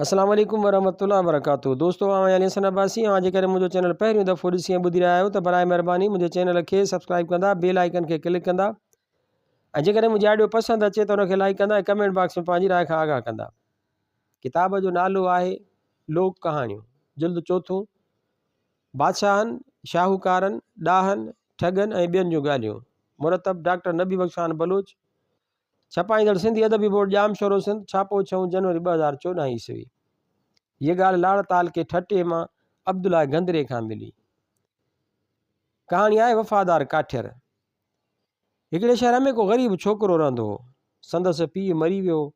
السلام عليڪم ورحمة الله وبرڪاته دوستو آئون آهيان علي حسن عباسي اوهان جيڪڏهن منهنجو چينل پهريون دفعو ڏسي ۽ ٻڌي رهيا آهيو ته برائي مهرباني منهنجي چينل کي سبسڪرائب ڪندا بيل آئيڪن کي ڪلڪ ڪندا ۽ جيڪڏهن منهنجي آڊيو پسند اچي ته ان کي لائڪ ڪندا ۽ ڪمينٽ باڪس ۾ پنهنجي راء کان آگاهه ڪندا ڪتاب جو نالو آهي لوڪ ڪهاڻيون جلد چوٿون بادشاهن شاهوڪارن ڏاهن ٺڳن ۽ ٻين جون ڳالهيون مرتب ڊاڪٽر نبي بخش خان بلوچ ڇپائيندڙ سنڌي ادبي بورڊ ڄامشورو سنڌ، ڇاپو ڇهون جنوري 2014 عيسوي. هيء ڳالهه لاڙ تعلقي ٺٽي مان عبدالله گندري کان ملي. ڪهاڻي آهي وفادار ڪاٺير. هڪڙي شهر ۾ ڪو غريب ڇوڪرو رهندو هو. سندس پيء مري ويو هو.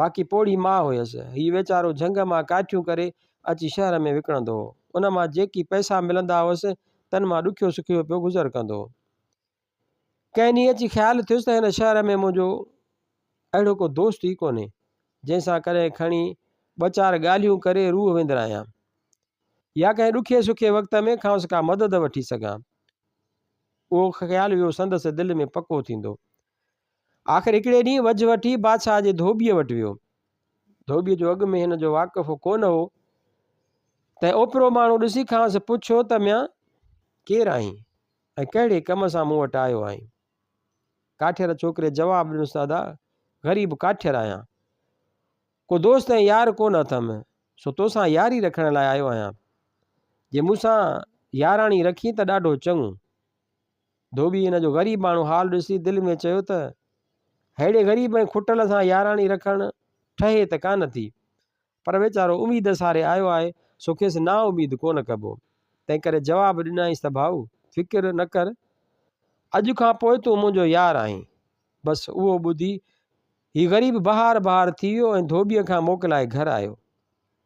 باقي پوڙهي ماء هيس. هيء ويچارو جهنگ مان ڪاٺيون ڪري اچي شهر ۾ وڪڻندو هو. ان مان جيڪي پئسا ملندا هئس، تن مان ڏکيو سکيو پيو گذر ڪندو هو. ڪنهن ڏينهن اچي خيال ٿيس ته هن شهر ۾ منهنجو اهڙو ڪو دوست ئي ڪونهي، جنهن سان ڪڏهن کڻي ٻه چار ڳالهيون ڪري روح وندرايان يا ڪنهن ڏکي سکي وقت ۾ کانئس ڪا مدد وٺي سگهان. اهو خيال ويو سندس دل ۾ پڪو ٿيندو. آخر هڪڙي ڏينهن وجهه وٺي بادشاهه جي ڌوٻيء وٽ ويو. ڌوٻيء جو اڳ ۾ هن جو واقف ڪونه هو، تنهن اوپرو ماڻهو ڏسي کانئس پڇيو ته ميان، ڪير آهين؟ ۽ ڪهڙي ڪم سان مون وٽ آيو آهين؟ ڪاٺير ڇوڪري جواب ڏنس ته ادا، غريب ڪاٺير آهيان. ڪو دوست ۽ يار ڪونه اٿم، سو توسان ياري رکڻ لاء آيو آهيان. جي مون سان ياراڻي رکين ته ڏاڍو چڱو. ڌوٻي هن جو غريباڻو حال ڏسي دل ۾ چيو ته ههڙي غريب ۽ کٽل سان ياراڻي رکڻ ٺهي ته ڪانه ٿي. پر ويچارو اميد ساري آيو آهي، سو کيس نااميد ڪونه ڪبو. تنهنڪري جواب ڏنائينس ته ڀائو، فڪر نه ڪر، اڄ کان پوء تون منهنجو يار آهين. بس اهو ٻڌي هي غريب بهار بهار ٿي ويو ۽ ڌوٻيء کان موڪلائي گهر آيو.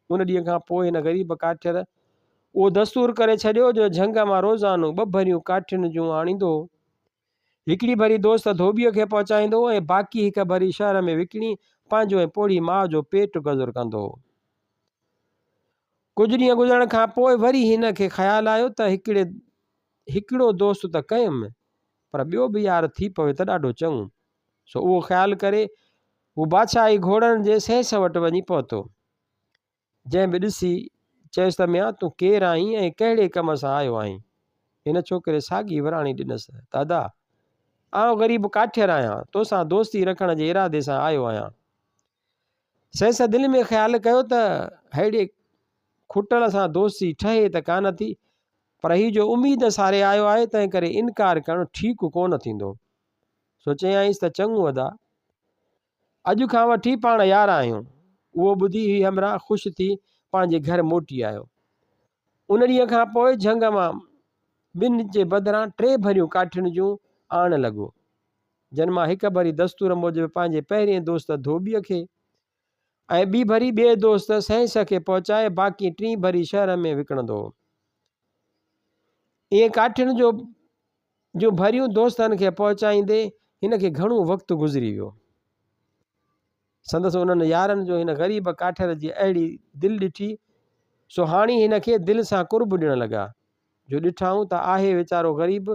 ان ڏينهن کان پوء هن غريب ڪاٺير اهو دستور ڪري ڇڏيو جو جهنگ مان روزانو ٻه ڀريون ڪاٺين جون آڻيندو هو. هڪڙي ڀري دوست ڌوٻيء کي پهچائيندو هو ۽ باقي هڪ ڀري شهر ۾ وڪڻي پنهنجو ۽ پوڙهي ماء جو پيٽ گذر ڪندو هو. ڪجهه ڏينهن گذرڻ کان پوء وري هن کي خيال آيو ته هڪڙي هڪڙو دوست ته ڪيم پر ٻيو به يار ٿي پوي ته ڏاڍو چڱو. سو اهو خيال ڪري هو بادشاهي گهوڙن جي سهس وٽ وڃي پهتو. جنهن به ڏسي چيس ته ميان تون ڪير آهين ۽ ڪهڙي ڪم سان آيو آهين؟ هن ڇوڪري ساڳي وراڻي ڏنس ته ادا! آئون غريب ڪاٺير آهيان، توسان دوستي رکڻ جي ارادي سان آيو آهيان. سهسه دل ۾ خيال ڪيو ته ههڙي کٽل سان دوستي ٺهي ته ڪانه ٿي، پر هي جو اميد ساري آيو آهي، تنهن ڪري انڪار ڪرڻ ٺيڪ ڪونه ٿيندو. سو چيائينس ته چڱو ادا! اڄ کان وٺي پاڻ يار آهيون. اهو ٻڌي هي همراهه خوش ٿي پنهنجي گهر موٽي آيو. ان ڏينهن کان پوء جهنگ مان ٻن جي بدران ٽي ڀريون ڪاٺين جون آڻڻ لڳو، جن مان هڪ ڀري دستور موجب پنهنجي پهرئين دوست ڌوٻيء کي ۽ ٻي ڀري ٻئي دوست سهنس کي پهچائي باقي ٽين ڀري شهر ۾ وڪڻندو هو. ائين ڪاٺين جو جون ڀريون دوستن کي پهچائيندي هن کي گهڻو وقت گذري ويو. سندس انهن يارن جو هن غريب ڪاٺير جي اهڙي دل ڏٺي، سو هاڻي هن کي دل سان قرب ڏيڻ لڳا، جو ڏٺائون ته آهي ويچارو غريب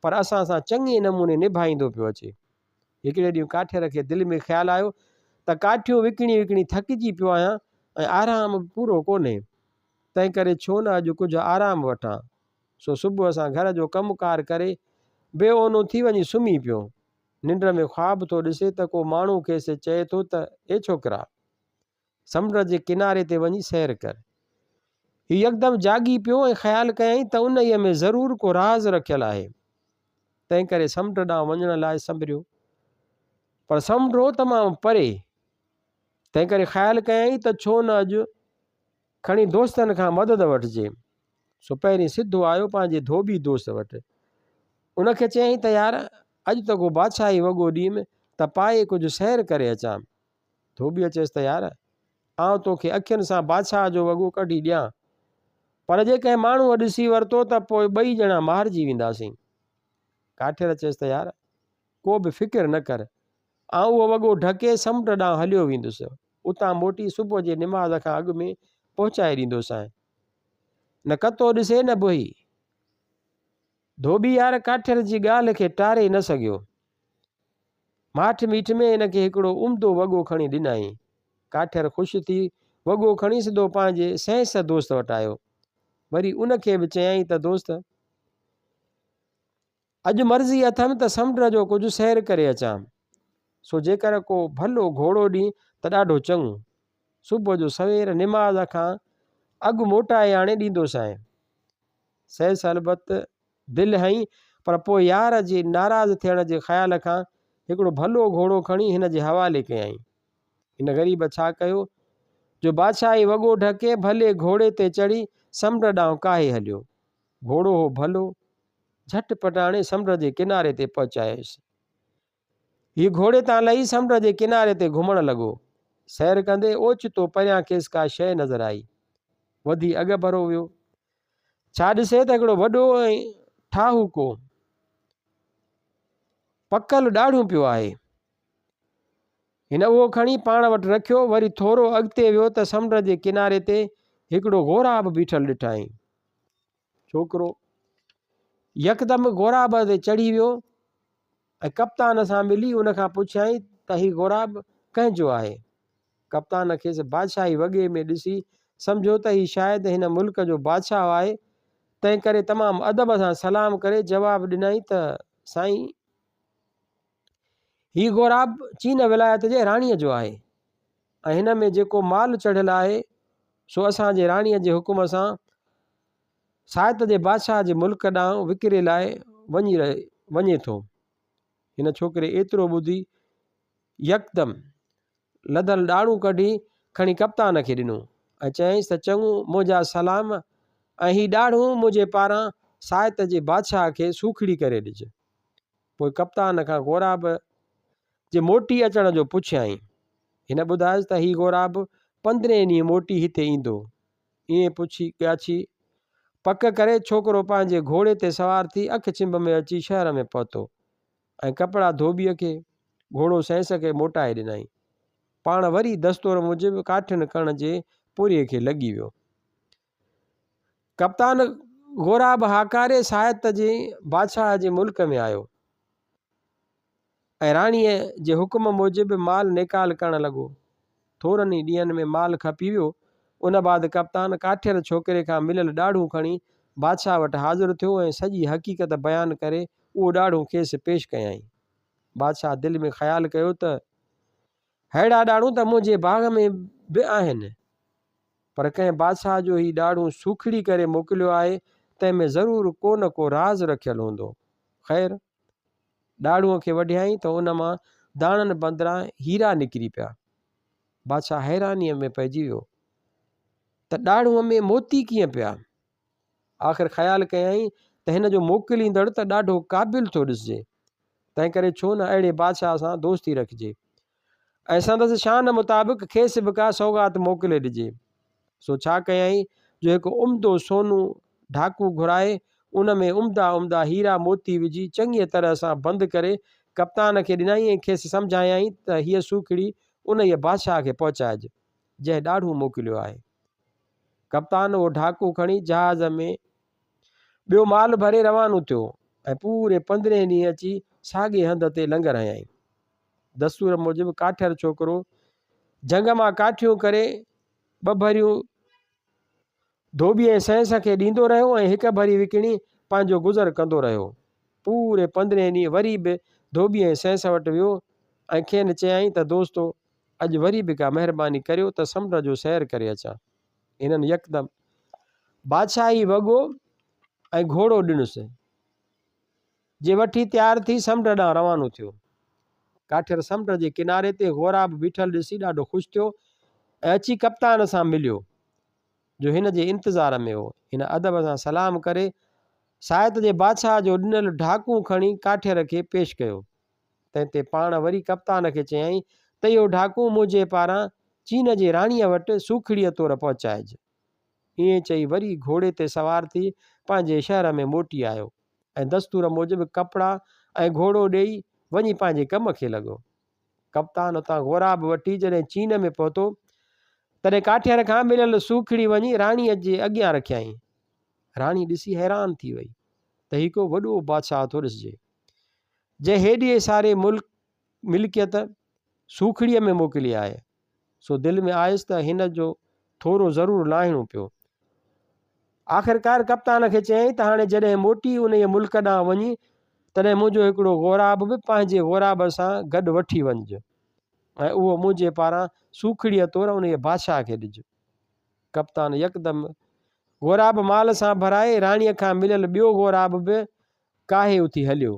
پر اسان سان چڱي نموني نڀائيندو پيو اچي. هڪڙي ڏينهن ڪاٺير کي دل ۾ خيال آيو ته ڪاٺيون وڪڻي وڪڻي ٿڪجي پيو آهيان ۽ آرام به پورو ڪونهي، تنهنڪري ڇو نه اڄ ڪجهه آرام وٺان. سو صبح سان گهر جو ڪم ڪار ڪري بي اونو ٿي وڃي سمهي پيو. ننڊ ۾ خواب ٿو ڏسي ته ڪو ماڻهو کيس چئي ٿو ته اي ڇوڪرا! سمنڊ جي ڪناري تي وڃي سير ڪر. هي يڪدم جاڳي پيو ۽ خيال ڪيائين ته انهيء ۾ ضرور ڪو راز رکيل آهي. تنهنڪري سمنڊ ڏانهن وڃڻ لاء سنڀريو. پر سمنڊ هو تمام پري. تنهنڪري خيال ڪيائين ته ڇو نه اڄ کڻي دوستن کان مدد وٺجي. سو پهرين سڌو آيو پنهنجي ڌوٻي دوست وٽ. ان کي چيائين ته يار اڄ ته ڪو بادشاهي وڳو ڏيم ته پائي ڪجهه سير ڪري اچان. ڌوٻيء چيس ته يار آئون توکي اکين سان بادشاهه جو وڳو ڪڍي ڏيان، پر جي ڪنهن ماڻهوء ڏسي ورتو ته پوء ٻئي ڄڻا مارجي وينداسين. ڪاٺير چيس ته يار ڪو به فڪر نه ڪر، آئون اهو وڳو ڍڪي سمنڊ ڏانهن هليو ويندس. اتان موٽي صبح جي نماز کان اڳ ۾ پهچائي ڏيندوسانء. نه ڪتو ڏسي نه بوهي. ڌوٻي يار ڪاٺير جي ڳالهه کي ٽاري نه سگهيو. ماٺ ميٺ ۾ هن کي هڪڙو عمدو وڳو کڻي ڏنائين. ڪاٺير خوش ٿي وڳو کڻي سڌو پنهنجي سهس دوست وٽ آيو. وري ان کي به چيائين ته دوست! اڄ مرضي اٿم ته سمنڊ جو ڪجهه سير ڪري اچان، سو جيڪر ڪو ڀلو گهوڙو ڏين ته ڏاڍو چڱو. صبح جو سوير نماز کان اڳ موٽائي آڻي ڏيندوسانء. سهس البت دل هنئي، پر پوء يار جي ناراض ٿيڻ جي خيال کان هڪڙو ڀلو گهوڙو کڻي هن جي حوالي ڪيائين. هن غريب ڇا ڪيو جو بادشاهي وڳو ڍڪي ڀلي گهوڙي تي چڙهي سمنڊ ڏانهن ڪاهي هليو. گهوڙو هو ڀلو، جهٽ پٽ آڻي سمنڊ جي ڪناري تي پهچايس. هي گهوڙي تان لهي سمنڊ جي ڪناري تي گهمڻ لڳو. سير ڪندي اوچتو پريان کيس ڪا شيء نظر آئي. وڌي اڳڀرو ويو. ڇا ڏسي ته هڪڙو وڏو ۽ ٺاهوڪو پڪل ڏاڙهون پيو آهي. هن اهو کڻي پاڻ وٽ رکيو، وري ٿورو اڳتي ويو ته سمنڊ جي ڪناري تي هڪڙو غوراب بيٺل ڏٺائين. ڇوڪرو يڪدم غوراب تي چڙهي ويو ۽ ڪپتان سان ملي ان کان پڇيائين ته هي غوراب ڪنهن جو آهي؟ ڪپتان کيس بادشاهي وڳي ۾ ڏسي سمجهيو ته هي شايد هن ملڪ جو بادشاهه آهي، تنهنڪري تمام ادب سان سلام ڪري جواب ڏنائين ته سائين! هي غوراب چين ولايت جي راڻيء جو آهي ۽ هن ۾ جيڪو مال چڙهيل آهي، سو اسان جي راڻيء جي حڪم سان سائت جي بادشاهه جي ملڪ ڏانهن وڪري لاء وڃي وڃي ٿو. هن ڇوڪري ايترو ٻڌي يڪدم لڌل ڏاڙهون ڪڍي کڻي ڪپتان کي ڏنو ۽ چيائينس ته چڱو منهنجا سلام ۽ هي ڏاڙهون منهنجي پاران سائت جي بادشاهه کي سوکڙي ڪري ڏج. پوء ڪپتان کان غوراب جي موٽي اچڻ جو پڇيائين. هن ٻڌايس ته هي غوراب پندرهين ڏينهن موٽي هتي ايندو. ائين پڇي ڳاڇي پڪ ڪري ڇوڪرو پنهنجي گهوڙي تي سوار ٿي اک ڇنڀ ۾ اچي شهر ۾ پهتو ۽ ڪپڙا ڌوٻيء کي، گهوڙو سئنس کي موٽائي ڏنائين. پاڻ وري دستور موجب ڪاٺين ڪرڻ جي پورهيي کي لڳي ويو. ڪپتان غوراب هاڪاري ساهت جي بادشاهه جي ملڪ ۾ آيو ۽ راڻيء جي حڪم موجب مال نيڪال ڪرڻ لڳو. ٿورن ئي ڏينهن ۾ مال کپي ويو. ان بعد ڪپتان ڪاٺير ڇوڪري کان مليل ڏاڙهون کڻي بادشاهه وٽ حاضر ٿيو ۽ سڄي حقيقت بيان ڪري اهو ڏاڙهون کيس پيش ڪيائين. بادشاهه دل ۾ خيال ڪيو ته ههڙا ڏاڙهون ته منهنجي باغ ۾ به آهن. پر ڪنهن بادشاهه جو هي ڏاڙهون سوکڙي ڪري موڪليو آهي، تنهن ۾ ضرور ڪو نه ڪو راز رکيل هوندو. خير، ڏاڙهونء کي وڍيائين ته ان مان داڻن بندران هيرا نڪري پيا. بادشاهه حيرانيء ۾ پئجي ويو ته ڏاڙهونء ۾ موتي ڪيئن پيا؟ آخر خيال ڪيائين ته هن جو موڪليندڙ ته ڏاڍو قابل ٿو ڏسجي، تنهنڪري ڇو نه اهڙي بادشاهه سان دوستي رکجي. ۽ سندس شان مطابق کيس به ڪا سوغات موڪلي ڏجي. سو ڇا ڪيائين جو هڪ عمدو سونو ڍاڪو گهرائي، ان ۾ عمدا عمدا هيرا موتي وجهي چڱيء طرح سان بند ڪري ڪپتان کي ڏنائين ۽ کيس سمجهايائين ته هيء سوکڙي انهيء بادشاهه کي پهچائج، جنهن ڏاڙهون موڪليو آهي. ڪپتان اهو ڍاڪو کڻي جهاز ۾ ٻيو مال ڀري روانو ٿيو ۽ پوري پندرهين ڏينهن اچي ساڳئي هنڌ تي لنگر هنيائين. دستور موجب ڪاٺير ڇوڪرو جهنگ مان ڪاٺيون ڪري ٻه ڀريون ڌوٻي ۽ سئنس کي ڏيندو رهيو ۽ هڪ ڀري وڪڻي پنهنجو گذر ڪندو رهيو. پوري پندرهين ڏينهن وري به ڌوٻي ۽ سئنس وٽ ويو ۽ کين چيائين ته دوستو اڄ وري به ڪا مهرباني ڪريو ته سمنڊ جو سير ڪري اچان. هنن يڪدم بادشاهي وڳو ۽ گهوڙو ڏنس. جي وٺي تيار ٿي سمنڊ ڏانهن روانو ٿيو. ڪاٺير سمنڊ جي ڪناري تي غوراب بيٺل ڏسي ڏاڍو خوش ٿيو ۽ اچي ڪپتان سان مليو، جو هن جي انتظار ۾ هو. هن ادب سان سلام ڪري سائت جي بادشاهه جو ڏنل ڍاڪون کڻي ڪاٺير کي پيش ڪيو. تنهن تي پاڻ وري ڪپتان کي چيائين ته اهو ڍاڪون منهنجي پاران چين جي راڻيء وٽ سوکڙيء طور پهچائج. ائين چئي وري گهوڙي تي سوار ٿي پنهنجي شهر ۾ موٽي آيو ۽ دستور موجب ڪپڙا ۽ گهوڙو ڏيئي وڃي پنهنجي ڪم کي لڳو. ڪپتان اتان غوراب وٺي جڏهن چين ۾ پهتو، تڏهن ڪاٺير کان مليل سوکڙي وڃي راڻيء جي اڳيان رکيائين. راڻي ڏسي حيران ٿي وئي ته هي ڪو وڏو بادشاهه ٿو ڏسجي، جنهن هيڏي ساري ملڪ ملڪيت سوکڙيء ۾ موڪلي آهي. سو دل ۾ آيس ته هن جو ٿورو ضرور لاهڻو پيو. آخرڪار ڪپتان کي چيائين ته هاڻي جڏهن موٽي انهيء ملڪ ڏانهن وڃين، تڏهن منهنجو هڪڙو غوراب به پنهنجي غوراب سان گڏ وٺي وڃج ۽ اهو منهنجي پاران سوکڙيء طور انهيء بادشاهه کي ڏج. ڪپتان يڪدم غوراب مال سان ڀرائي، راڻيء کان مليل ٻيو غوراب به ڪاهي اٿي هليو.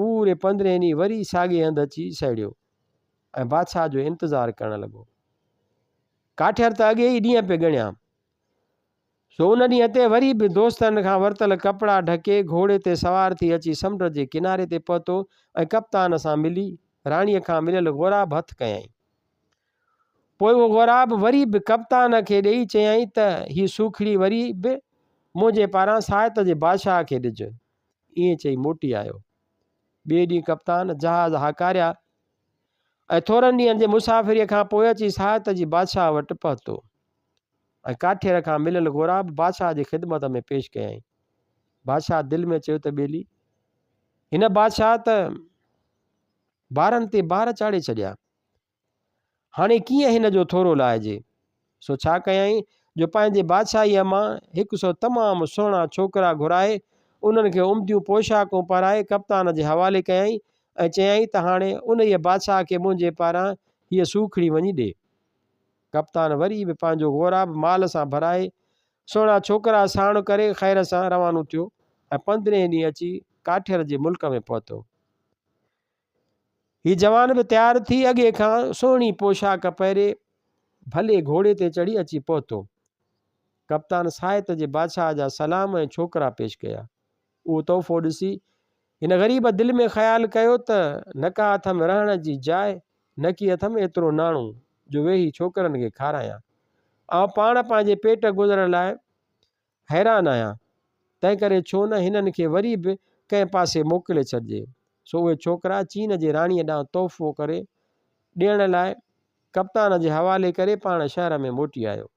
پوري پندرهين ڏينهن وري ساڳئي هنڌ اچي سهڙيو ۽ بادشاهه جو انتظار ڪرڻ لڳو. ڪاٺير ته اڳي ئي ڏينهن پئي ڳڻيا. سو ان ڏينهن تي وري به دوستن کان ورتل ڪپڙا ڍڪي گهوڙي تي سوار ٿي اچي سمنڊ جي ڪناري تي پهتو ۽ ڪپتان سان ملي راڻيء کان مليل غوراب هٿ ڪيائين. پوء اهو غوراب وري به ڪپتان کي ڏيئي چيائين ته هي سوکڙي وري به منهنجي پاران ساهت جي بادشاهه کي ڏج. ائين چئي موٽي آيو. ٻئي ڏينهن ڪپتان جهاز هاڪاريا ۽ ٿورن ڏينهن جي مسافريء کان پوء اچي ساهت جي بادشاهه وٽ پهتو. ۽ ڪاٺير کان مليل غوراب بادشاهه جي خدمت ۾ پيش ڪيائين. بادشاهه دل ۾ چيو ته ٻيلي! هن بادشاهه ته بارن تي بار چاڙهي ڇڏيا. هاڻي ڪيئن هن جو ٿورو لاهجي؟ سو ڇا ڪيائين جو پنهنجي بادشاهيء مان هڪ سو تمام سهڻا ڇوڪرا گهرائي، انهن کي عمديون پوشاڪون پارائي ڪپتان جي حوالي ڪيائين ۽ چيائين ته هاڻي انهيء بادشاهه کي منهنجي پاران هيء سوکڙي وڃي ڏي. ڪپتان وري به پنهنجو غوراب مال سان ڀرائي، سهڻا ڇوڪرا ساڻ ڪري خير سان روانو ٿيو ۽ پندرهين ڏينهن اچي ڪاٺير جي ملڪ ۾ پهتو. هي جوان به تيار ٿي اڳي کان سهڻي پوشاڪ پهري ڀلي گهوڙي تي چڙهي اچي پهتو. ڪپتان ساهت جي بادشاهه جا سلام ۽ ڇوڪرا پيش ڪيا. اهو تحفو ڏسي هن غريب دل ۾ خيال ڪيو ته نه ڪا اٿم رهڻ جي جاء، نه ڪي اٿم ايترو ناڻو جو ويهي ڇوڪرن کي کارايان. آئون پاڻ پنهنجي پيٽ گذرڻ لاء حيران آهيان، تنهنڪري ڇو نه هنن کي وري به ڪنهن پاسي موڪلي ڇڏجي. سو اهي ڇوڪرا چين جي راڻيء ڏانهن تحفو ڪري ڏيڻ لاء ڪپتان جي حوالي ڪري پاڻ شهر ۾ موٽي آيو.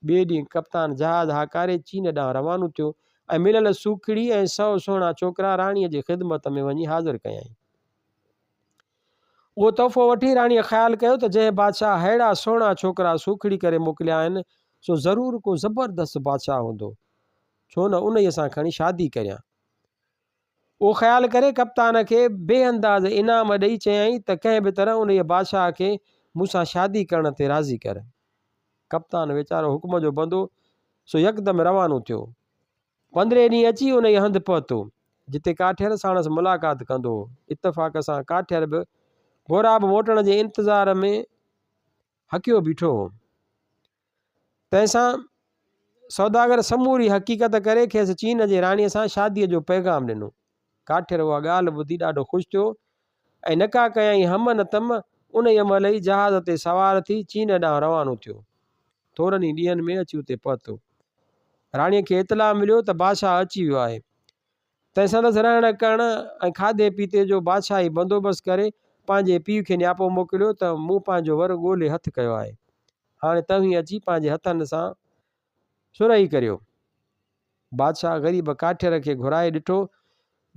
ٻئي ڏينهن ڪپتان جهاز هاڪاري چين ڏانهن روانو ٿيو ۽ مليل سوکڙي ۽ سو سهڻا ڇوڪرا راڻيء جي خدمت ۾ وڃي حاضر ڪيائين. اهو تحفو وٺي راڻيء خيال ڪيو ته جنهن بادشاهه ههڙا سهڻا ڇوڪرا سوکڙي ڪري موڪليا آهن، سو ضرور ڪو زبردست بادشاهه هوندو. ڇو نه انهيء سان کڻي شادي ڪريان. اهو خيال ڪري ڪپتان کي بي انداز انعام ڏئي چيائين ته ڪنهن به طرح انهيء بادشاهه کي مون سان شادي ڪرڻ تي راضي ڪر. ڪپتان ويچارو حڪم جو بندو سو يڪدم روانو ٿيو. پندرهين ڏينهن اچي انهيء هنڌ پهتو، جتي ڪاٺير ساڻس ملاقات ڪندو هو. اتفاق سان ڪاٺير به غوراب موٽڻ جي انتظار ۾ هڪيو بيٺو هو. تنهن سان سوداگر سموري حقيقت ڪري کيس چين جي راڻيء سان شاديء جو پيغام ڏنو. ڪاٺير اها ڳالهه ٻڌي ڏاڍو خوش ٿيو ۽ نڪا ڪيائين هم نه تم، انهيء مهل ئي جهاز تي سوار ٿي چين ڏانهن روانو ٿيو. ٿورن ئي ڏينهن ۾ اچي اتي پهتو. راڻيء کي اطلاع مليو ته بادشاهه اچي ويو آهي. تنهن سندس رهڻ ڪرڻ ۽ کاڌي پيتي جو بادشاهي بندوبست ڪري پنهنجي پيء کي نياپو موڪليو ته مون پنهنجو ور ڳولي هٿ ڪيو آهي. هاڻي توهين اچي پنهنجي هٿن سان سرهي ڪريو. بادشاهه غريب ڪاٺير کي گهرائي ڏٺو،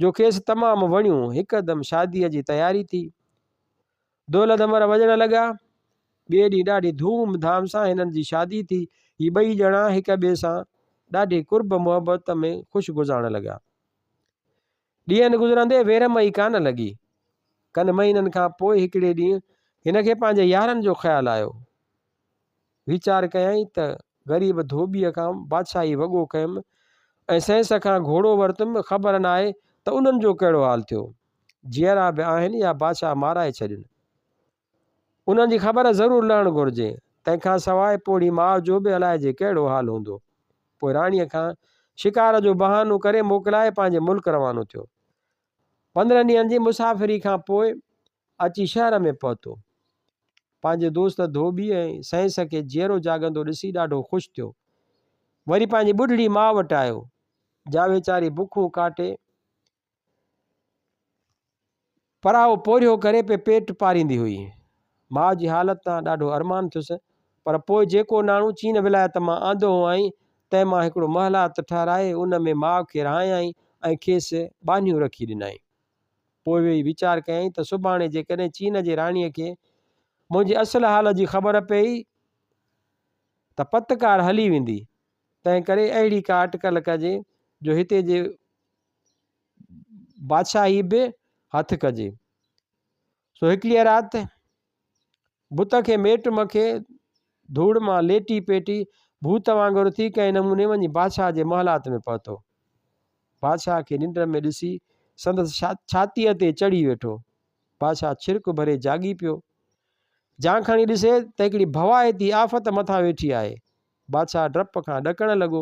جو کيس تمام وڻيو. هڪدم شاديء جي تياري ٿي. دهل ڌمر وڄڻ لڳا. ٻئي ڏينهن ڏاڍي ڌوم ڌام سان هنن جي شادي ٿي. هي ٻئي ڄڻا هڪ ٻئي سان ڏاڍي قرب محبت ۾ خوش گذارڻ لڳا. ڏينهن گذرندي ويرم ئي ڪانه لڳي. ڪن مهينن کان پوء هڪڙي ڏينهن هن کي پنهنجي يارن جو خيال آيو. ويچار ڪيائين ته غريب ڌوٻيء کان بادشاهي وڳو ڪيم ۽ سئنس کان گهوڙو ورتم، خبر ناهي ته انهن جو ڪهڙو حال ٿيو. جيئرا به آهن يا بادشاهه مارائي ڇڏين. انهن جي خبر ضرور لهڻ گهرجي. تنهن کان سواء پوڙهي ماء جو به الائجي ڪهڙو حال هوندو. پوء راڻيء کان شڪار جو بهانو ڪري موڪلائي پنهنجي ملڪ روانو ٿيو. 15 ڏينهن جي مسافري کان پوء اچي شهر ۾ پهتو. پنهنجي دوست ڌوٻي ۽ سئنس کي جيئرو جاڳندو ڏسي ڏاڍو خوش ٿيو. وري پنهنجي ٻڍڙي ماء وٽ آيو، جا ويچاري بکون ڪاٽي پرائو پورهيو ڪري پئي پيٽ پاريندي هئي. ماء جي حالت تان ڏاڍو ارمان ٿيس، پر پوء جيڪو ناڻو چين ولايت مان آندو هئائين، تنهن مان هڪڙو محلات ٺهرائي ان ۾ ماء کي رهايائين ۽ کيس ٻانهيون رکي ڏنائين. پوء ويهي ويچار ڪيائين ته سڀاڻي جيڪڏهن چين جي راڻيء کي منهنجي اصل حال جي خبر پيئي ته پتڪار هلي ويندي، تنهن ڪري اهڙي ڪا اٽڪل ڪجي جو هتي جي بادشاهي به هٿ ڪجي. سو هڪڙيء رات بت کي ميٽ مکي ڌوڙ مان ليٽي پيٽي ڀوت وانگر ٿي ڪنهن نموني وڃي بادشاهه جي محلات ۾ پهتو. بادشاهه کي ننڊ ۾ ڏسي سندس ڇاتيء تي چڙهي ويٺو. بادشاهه ڇرڪ ڀري جاڳي پيو. جان کڻي ڏسي ته هڪڙي ڀوائتي آفت مٿان ويٺي آهي. بادشاهه ڊپ کان ڏڪڻ لڳو.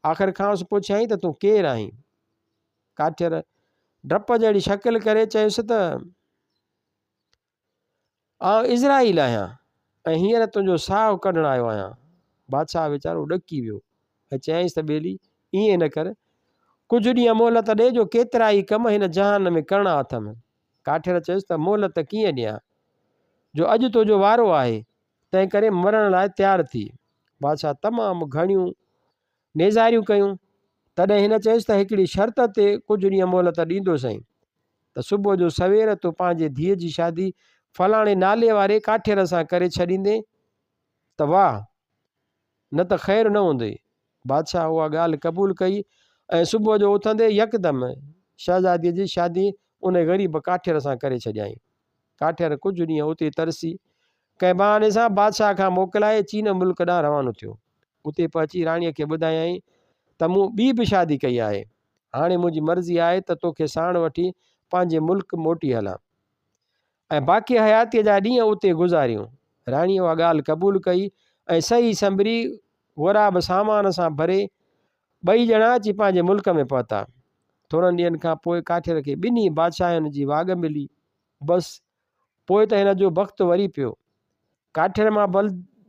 آخر کانئس پڇيائين ته تون ڪير آهين؟ ڪاٺير ڊپ جهڙي شڪل ڪري چيس ته آئون عزرائيل آهيان ۽ هينئر تنهنجو ساهه ڪڍڻ آيو آهيان. بادشاهه ويچارو ڏڪي ويو ۽ چيائينس ته ٻيلي ائين نه ڪر، ڪجهه ڏينهن مهلت ڏي جو ڪيترائي ڪم هن جهان ۾ ڪرڻا اٿم. ڪاٺير چيس ته مهلت ڪيئن ڏيان، جو اڄ تنهنجو وارو آهي، تنهنڪري مرڻ لاء تيار ٿي. بادشاهه تمام گهڻيون نيزاريون ڪيون، تڏهن هن چيس ته هڪڙي شرط تي ڪجهه ڏينهن مهلت ڏيندوسئين ته صبح جو سوير تون پنهنجي ڌيء جي شادي فلاڻي نالي واري ڪاٺير سان ڪري ڇڏيندين ته واهه، نه ته خير نه هوندئي. بادشاهه اها ڳالهه قبول ڪئي ۽ صبح جو اٿندي يڪدم شهزاديء جي شادي انهي غريب ڪاٺير سان ڪري ڇڏيائين. ڪاٺير ڪجهه ڏينهن اتي ترسي، ڪنهن بهاني سان بادشاهه کان موڪلائي چين ملڪ ڏانهن روانو ٿيو. اتي پهچي راڻيء کي ٻڌايائين ته مون ٻي به شادي ڪئي آهي. هاڻي منهنجي مرضي آهي ته توکي ساڻ وٺي پنهنجي ملڪ موٽي هلان ۽ باقي حياتيء جا ڏينهن اتي گذاريون. راڻيء اها ڳالهه قبول ڪئي ۽ سهي سنبري غوراب سامان سان ڀري ٻئي ڄڻا اچي پنهنجي ملڪ ۾ پهتا. ٿورن ڏينهن کان پوء ڪاٺير کي ٻنهي بادشاهن جي واڳ ملي. بس پوء ته هن جو بخت وري پيو. ڪاٺير مان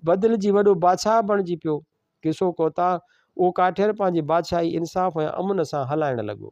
بدلجي وڏو بادشاهه بڻجي پيو. قصو ڪوتاهه، اهو ڪاٺير پنهنجي بادشاهي انصاف ۽ امن سان هلائڻ لڳو.